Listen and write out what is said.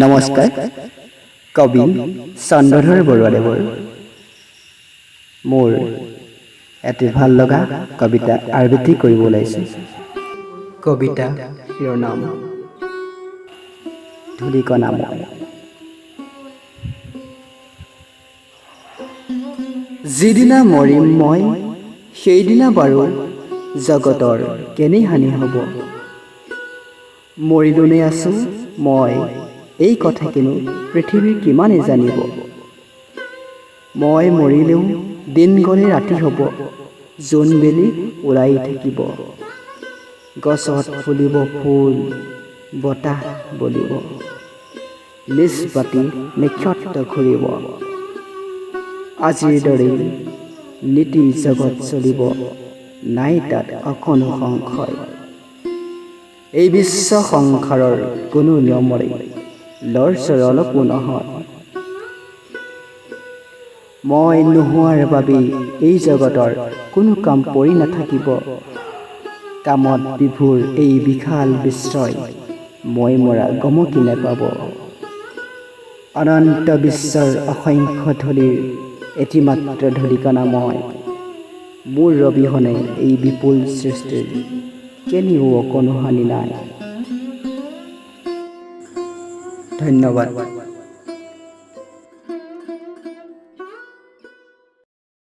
নমস্কাৰ। কবি চন্দ্ৰধৰ বৰুৱাদেৱৰ মোৰ এটি ভাল লগা কবিতা আবৃত্তি কৰিব ওলাইছোঁ। কবিতা শিৰোনাম ধূলিকণা মই। যিদিনা মৰিম মই, সেইদিনা বাৰু জগতৰ কেনে হানি হ'ব? মৰিলোনে আছোঁ মই, এই কথা কিনো পৃথিৱীৰ কিমানে জানিব? মই মৰিলেও দিন গ'লে ৰাতি হ'ব, জোন বেলি ওলাই থাকিব, গছত ফুলিব ফুল, বতাহ বলিব, নিজ বাটি নক্ষত্ৰ ঘূৰিব, আজিৰ দৰেই নীতি জগত চলিব, নাই তাত অকণো সংশয়। এই বিশ্ব সংসাৰৰ কোনো নিয়মৰে লৰচৰ অলপো নহয়। মই নোহোৱাৰ বাবেই এই জগতৰ কোনো কাম পৰি নাথাকিব। কামত বিভোৰ এই বিশাল বিশ্বই মই মৰা গমকি নাপাব। অনন্ত বিশ্বৰ অসংখ্য ধূলিৰ এটি মাত্ৰ ধূলিকণা মই। মোৰ অবিহনে এই বিপুল সৃষ্টিৰ কেনিও অকণো হানি নাই। ধন্যবাদ।